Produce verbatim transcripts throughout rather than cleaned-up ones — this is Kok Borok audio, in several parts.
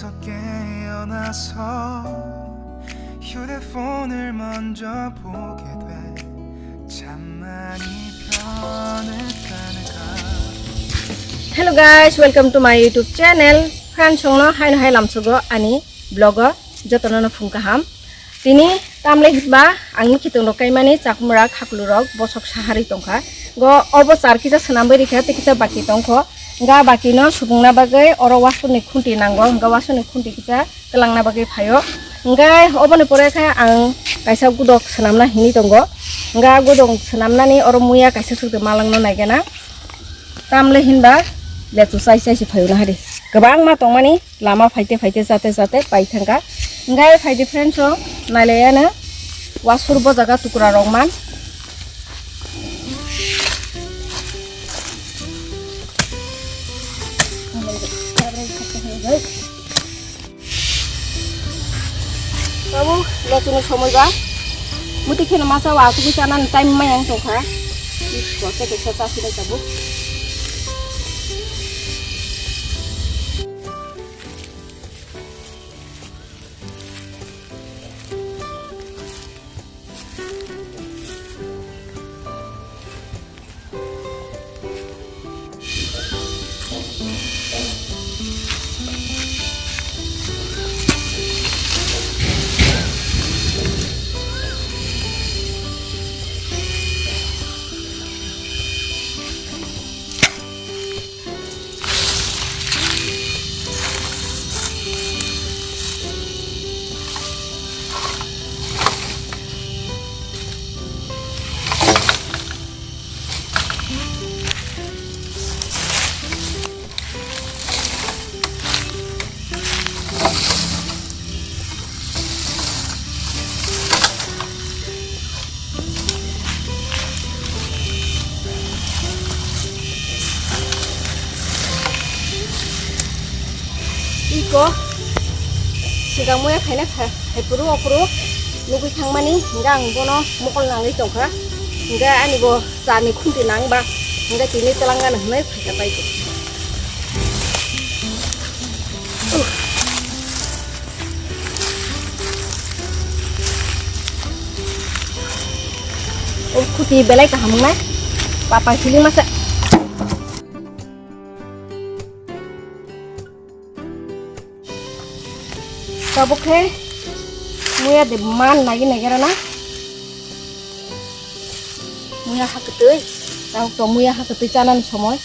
어서 깨어나서 휴대폰을 먼저 보게 돼. 참 많이 변했다는 걸. Hello guys, welcome to my YouTube channel. Friends, songno haino hai lamsogo ani vlog o jotono no phung kaham. Tini tamle hinba ang mikhitung rok kaimani chakumrak haklurok bosok sahari tongkha. Go obo char kisa swnambai rikha tei kisa baki tongkho. Ga baki no subungna bagwi oro wasuni khunti nango, ga wasuni khunti kisa kwlangna bagwi phaio. Hingkhe oboni pore khe ang kaisa gudok swnamna hinwi tongo. Hingkhe gudok swnamnani oro muya kaisa swkde malangno naigena. Tamle hinba lechu chai chai se phaio nahari. Kwbangma tongmani lama phaite phaite chate chate pai thangkha. Hingkhe phaidi friends o nailaiano wasur bojaga tukra rok man. Tabuk lechuni somoi ba. Muti kheno masa wa asugwi chanani time maya wng tongkha. Kose kese chasi bai tabuk. Iko sigang muya khaina kha, hai puru o puru nugui thangmani, hingga ang bono mokol nangwi tongkha, hingga ani bo chani khunti nang ba, hingga tini twlangna hinwi phaikha bai. O khuti belai kaham wngnai. Papa hiling masa. Tabuk khe muya de man nagi nagera na. Muya hakutui. Tabuk to muya hakutui chanani somoi.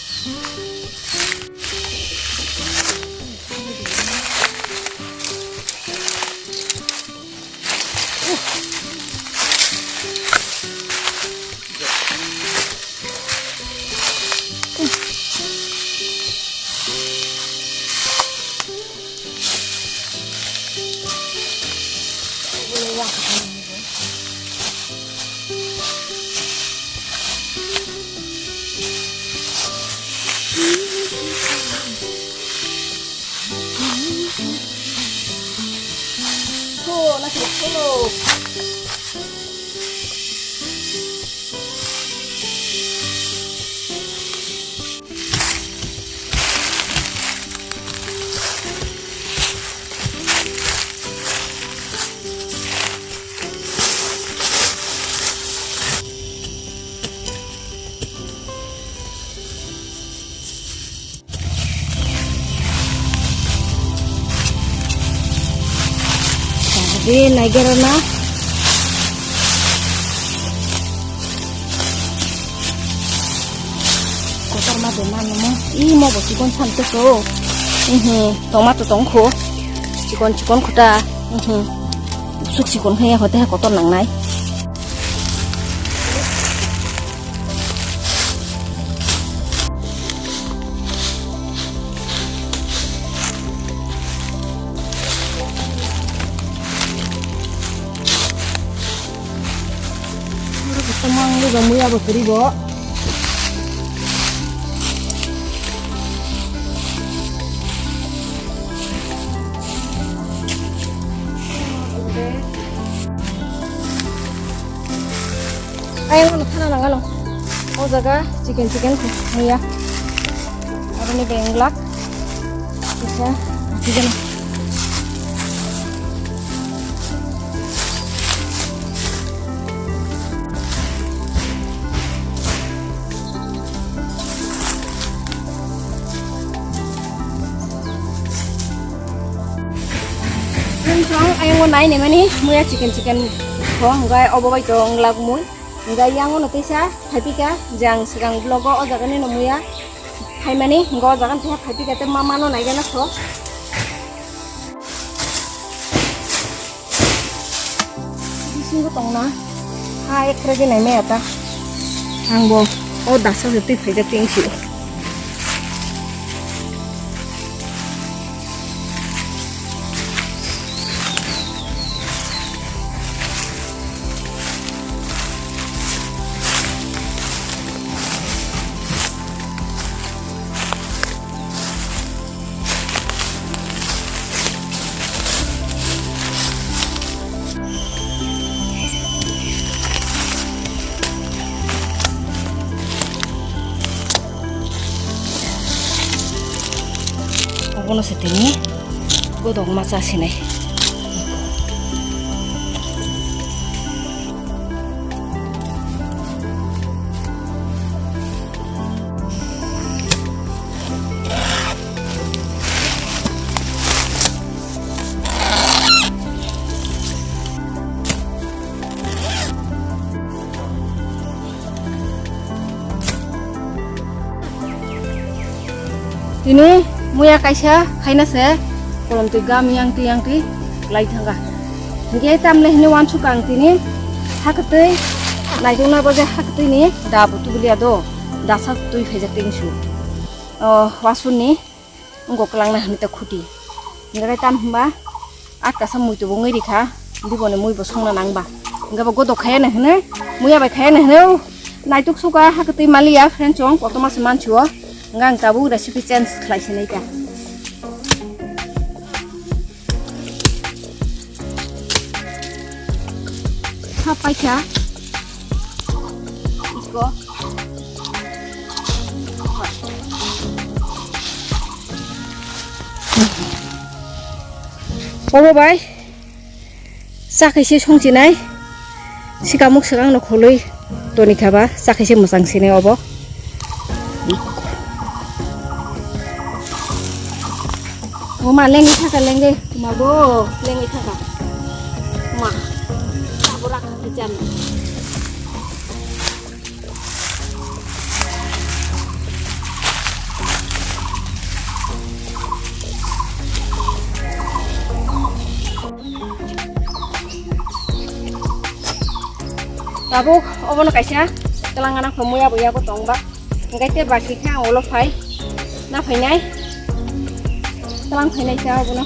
Di nagera na. Kotor ma de ma namo. I mo bo chikon sam te ko. Mhm. Tomato tong kho. Chikon chikon khuta. Mhm. Suk chikon khaya hote ha kotor nang nai. Oro bo tamang le ba muya bo kwrwi bo. Ayang ano thana nang ano. O jaga chicken chicken kho muya. Aro ni beng glak. Kisa chicken. Yango nai ni mani muya chicken chicken kho, hwnkhe obo bai to wng lak mui. Hwnkhe yango no teisa phaipika, jang swkang vlog o, o jaga ni no muya phaimani, hwnkhe o jaga ni teisa phaipika tei ma mano nai gana kho. Bisingo tongna ha ekre de nai maya ta. Ang bo o dasa se twi phaijak tei wngsi. Obono se tini godok ma chasinai. Tini muya kaisa khaina se kolom twi gam yang twi yang twi lai thanga. Hinkhe tamle hini wansuk ang tini hakwtwi naitokna bo je hakwtwi ni da bo tubulia do dasa twi khaijak tei su. O wasun ni wngkok kwlangna hinwi ta khuti. Hwnkhe tam hwnba atkasa mui tubu wngwi rikha, biboni mui bo songna nangba. Hwnkhe bo godok khaya na hwnwi, muya bai khaya na hwnwi, o naituk suka hakwtwi maliya friend chong koktoma se mansuo. Hwnkhe ang tabuk recipe change khlai sinai ta. Ha paikha. Iko. Obo bai. Chakhaise songchinai. Sikamuk swkang no khului. Toni khaba chakhaise mwchang sinai obo. Oma lengwi thaka lengwi. Mago lengwi thaka. Ma. Tabura khajan. Tabuk obono kaisa twlang gana kho muya bo yago tongba. Hingke te baki khe ang ulo phai. Na phainai. Twlang phainai khe obono.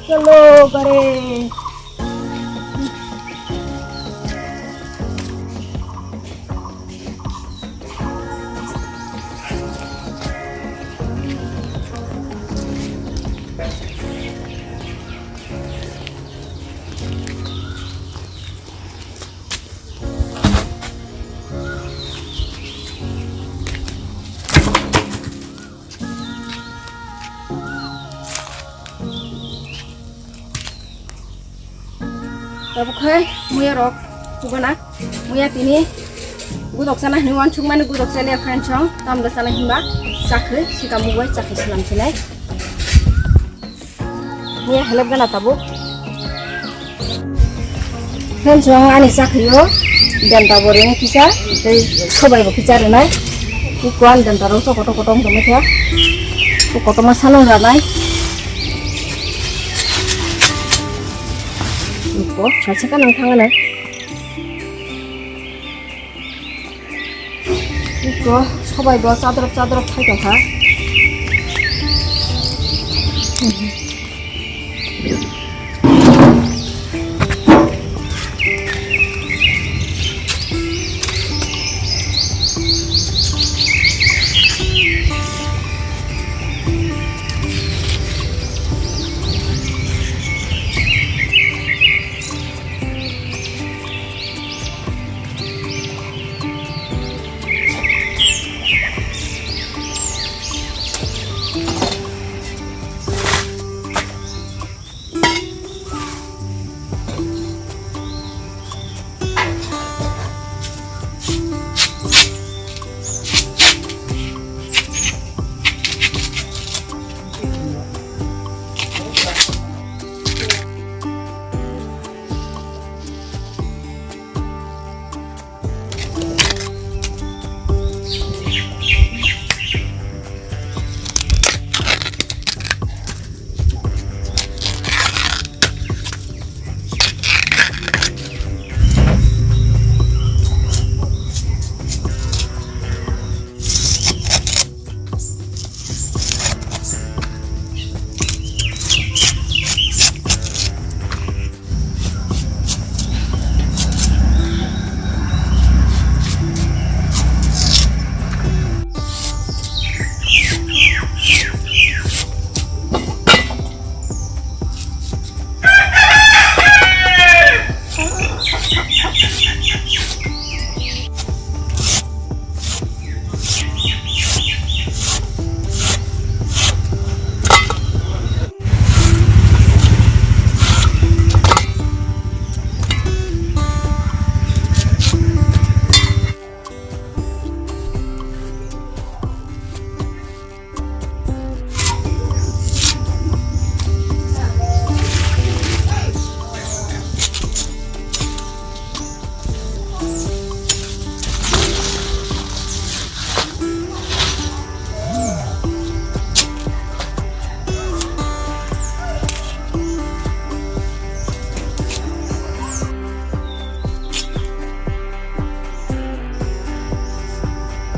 Chalo, gare. Tabuk hai muya rok chubana, muya tini gudok chana hinwi wansukmani gudok chaliya friend song, tamda chana hinba chakri, sika mubai chakri swnam sinai. Muya helep gana tabuk. Friends, ang ani chakrio benta bo ring kisa, tei sobai bo kisa rinai. Iko ani benta rok so kotor kotor wng tongmani khe. Ko kotorma salo ranai. Iko kaisa kanang thangana. Iko sobai bo chadrop chadrop khai tongkha.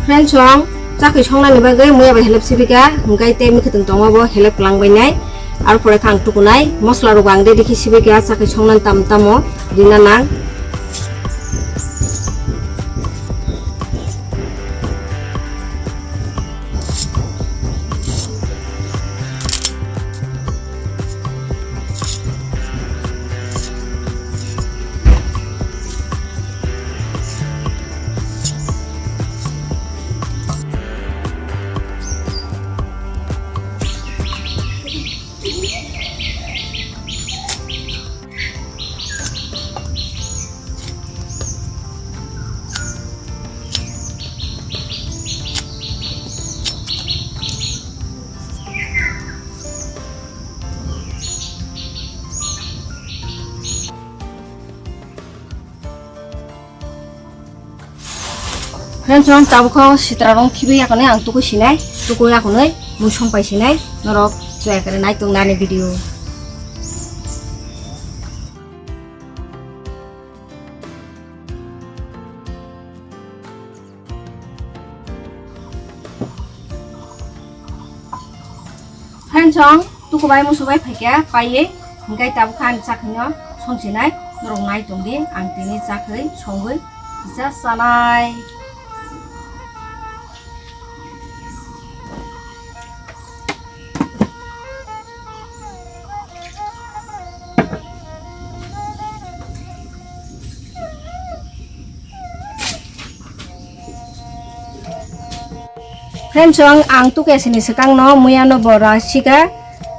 Friends, chwng chakwi songnani bagwi muya bai helep sibika, hwnkhe tei mwkhwtwng tongma bo helep kwlangbainai. Arpore khe ang tukunai, mosla rok ang ready khe sibika, chakwi songnani tam tamo rina nang. Friends, ang tabukho sitra rong khibi yakhwni ang tukui sinai, tukui yakhwni mui songpai sinai, norok chwya kare naitung nani video. Friends, ang tukubai musubai phaikha paiwi, hingkai tabukha ani chakhwino songsinai, norok nai tongdi, ang tini chakhwi songwi kisa chanai. Friends, ang, ang tukesini swkangno muyano bo ra sika,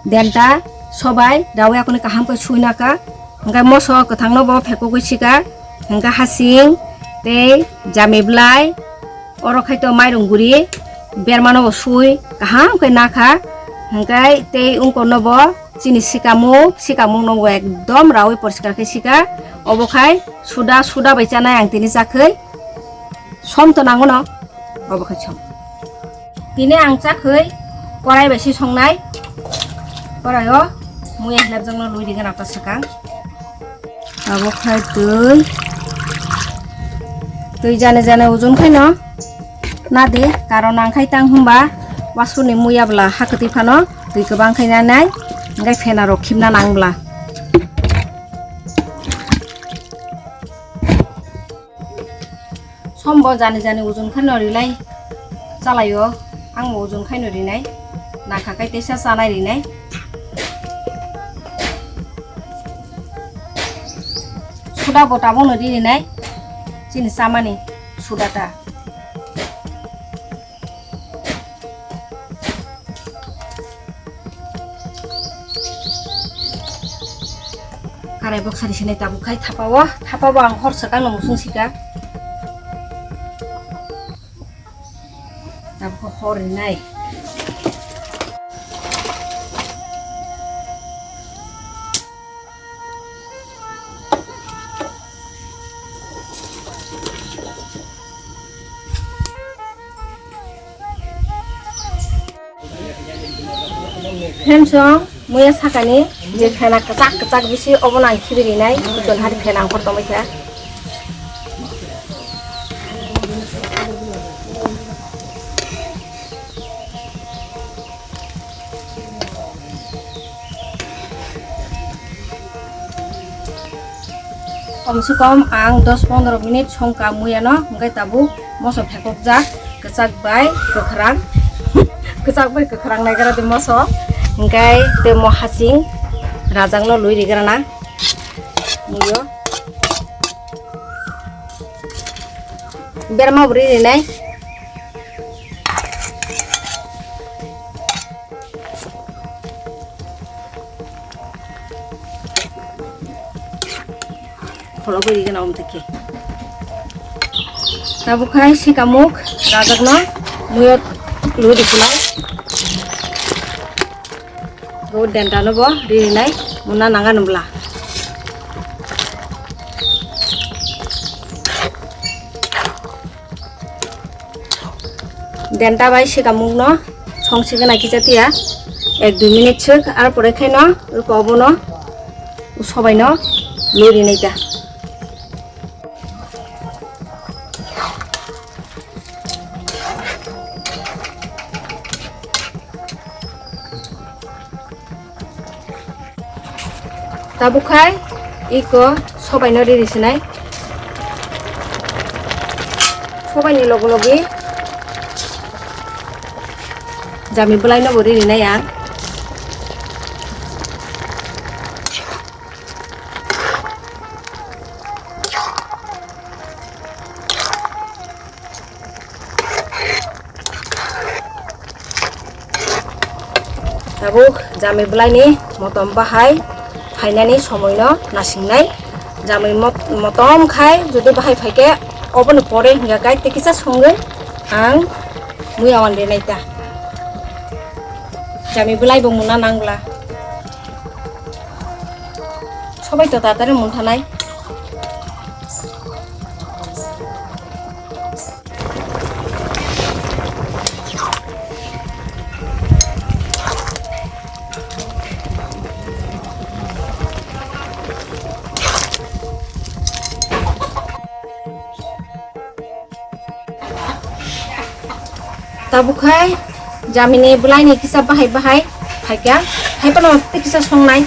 denta, sobai, rawi akuni kaham khe suinaka, hingke moso kwthangno bo phekogwi sika, hingke hasing, tei jami blai, oro khaito mairung guri, bermano bo sui kaham khe nakha, hingke tei ungkorno bo chini sikamuk, sikamukno bo ekdom rawi poriskar khe sika, obo khai suda, suda bai chanai ang tini chakhwi. Som to nango no, obo khai som. Tini ang chakhwi korai bai si songnai. Koraio muya hlebjakno lui rigana ta swkang. Abo khai twi. Twi jane jane ujun khaino nadi, karon ang khai tang hwnba wasuni muya bwla ha kwtwi phano twi kwbang khai nanai, hingkai phena rok khimna nang bwla. Sombo jani jani ujun khaino rilai chalaio, angbo ujun khaino rinai, nakha kai teisa chanai rinai. Suda bo tabukno ri rinai, chini chamani suda ta. Karai bo khari sinai tabuk khai thapa o, thapa bo ang hor swkang no musung sika. Tabuk hor rinai. Friends, o muya sakani je phena kwchak kwchak bisi obono ang khibi rinai, buchon hari phena ang hor tongbai kha. Kom se kom ang dos pondro minute songka muya no, hingke tabuk moso phekokjak, kwchak bai kwkhrang, kwchak bai kwkhrang naigra di moso, hingke tei mo hasing rajak no lui rigra na muyo. Berma bwrwi rinai. Kholo bwrwi gana om tike. Tabuk khai sikamuk rajakno muyo ludi khulai. Go denta no bo rinai muna nanga nubla. Denta bai sikamung no song sigana kisa tiya ek dui minute sik, ar pore khe no iko obo no sobai no lori nai ta. Tabuk khai iko sobai no riri sinai. Sobai ni logo logi jami belai no bo riri nai ang. Tabuk jami belai ni motom bahai phainani somoi no nasingnai. Jami mot-, motom khai jodi bahai phaikhe oboni pore hingya kai tei kisa songwi ang muya wan rinai ta. Jami belai bo muna nangla. Sobai to tatari munthanai. Tabuk khai jamini belai ni kisa bahai bahai phaikha, hai phano tei kisa songnai.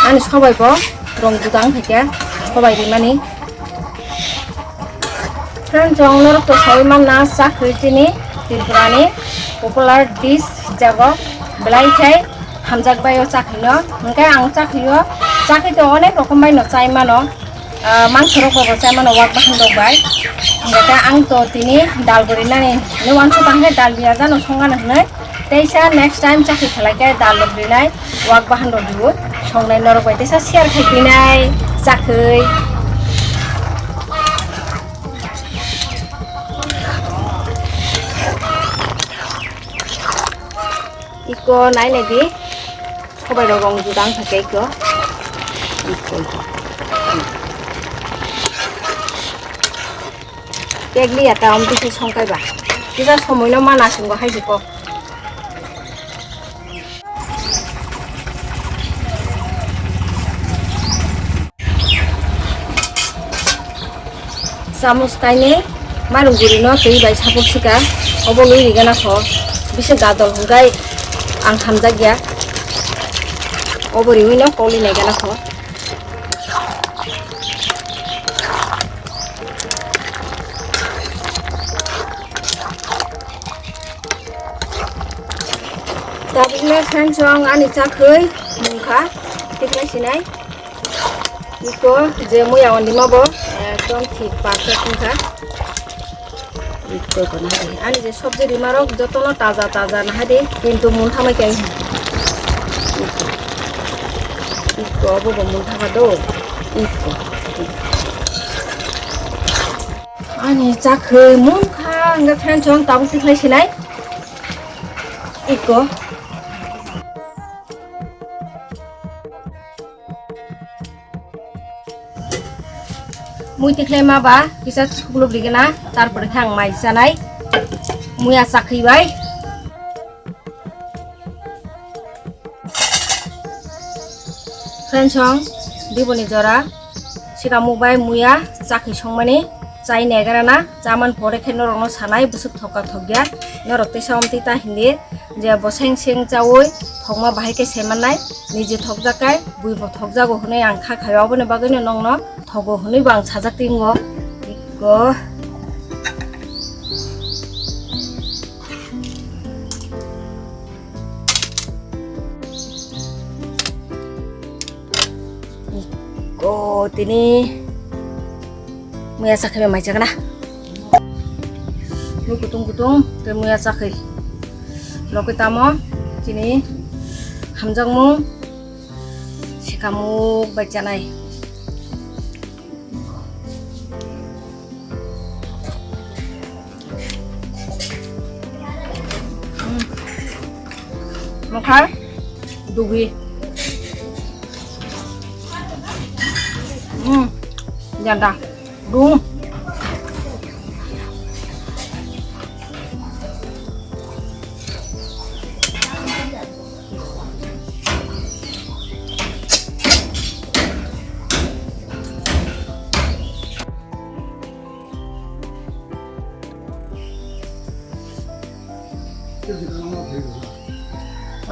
Ani sobai bo rong budang phaikha, sobai rimani. Friends, chwng norok to sawi manna, chakhwi chini Tripura ni popular dish jago belai khai hamjak bai o chakhwi no. Hwnkhe ang chakhwi o, chakhwi to onek rokom bai no chai mano. Ah, mangso rok bo chai mano wak bahan rok bai. Hwnkhe ang to tini dal bo rinani hinwi uansuk ang khe dal biya jano songano hinwi. Teisa next time chakhwi khlai khe dal rok rinai wak bahan rok riwi songnai norok bai teisa share khai pinai chakhwi. Iko nai nai di. Sobai rok rong judang kha cake o. Cake liya ta om tisi songkai ba. Kisa somoi no mana sungo hai jiko. Chamus kainwi marung guri no twi bai sapuk sika, obo lui rigana kho, bisi gadol hwnkhe ang hamjak ya, obo riui no koli nai gana kho. Tabukno sansong ani chakhwi mungkha, tikhlai sinai. Iko je muya on dima bo ekdom thik perfect wngkha. Iko ko nahadi. Ani je sobji rima rok jotono taja taja nahadi, kintu munthamai khe. Iko obo bo muntha kha do. Iko. Ani chakhwi mungkha, hwnkhe friends, chwng tabuk tikhlai sinai. Iko. Mui tikhlai ma ba kisa sukluk rigena, tarpore khe ang mai chanai. Muya chakhwi bai. Friends, chwng diboni jora sikamuk bai muya chakhwi songmani chai negrana, chaman pore khe norokno sanai bwswk thokka thokya, norok teisa omtwi ta hindi. Je bo seng seng chaui thokma bahai khe se mannai, niji thokjak kai bui bo thokjago hwnwi ang kha khai, oboni bagwino nongno thogo hwnwi bo ang sajak tingo. Iko. Iko tini muya chakhwi bai mai chakna. Mui kutung kutung tei muya chakhwi. Lokwi tamo chini hamjakmung sikamuk bai chanai. Hmm. Mokha dugi. Hmm. Janda. Dung.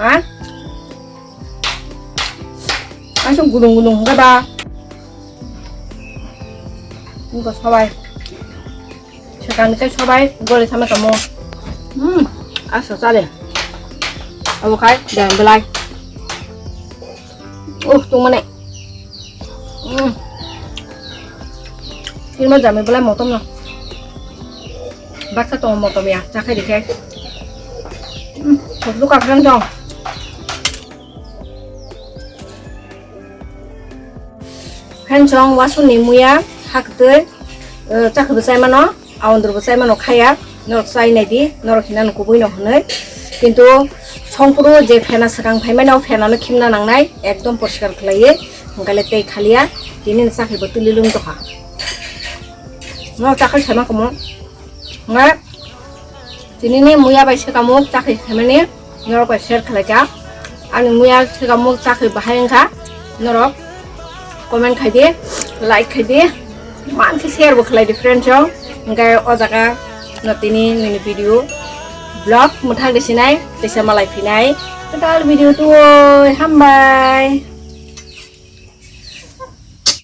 Ha? Asam gulung gulung hingga ba. Hingga sabai. Sekarang kai sabai gole sama kamu. Hmm, asa sale. Abo kai dan belai. Uh, tung mana? Hmm. Ini mah jamai belai motom no. Baksa tong motom ya, cakai dikhe. Hmm, luka khan tong. Hen chong wasuni muya haktwi, eh, chakhubo chai mano, aondrobo chai mano khaya, norok chai nai di, norok hina no kubui no hwnwi. Kintu songkuru je phena swkang phai mano, phena no khimna nangnai, ekdom poriskar khlaiwi, hwnkhe le tei khaliya, tini no chakhubo tuli lung tokha. No chakhai sama komo. Nga Tini ni muya bai sekamuk chakhi khaimani norok bai share khlai kha. Ani muya sekamuk chakhi bahai wngkha norok comment khai di, like khai di, man khe share bo khlai di friends rok. Hingke o jaga no tini nini video vlog mwthang di sinai teisa malai phinai kwtal video tuoi hambai.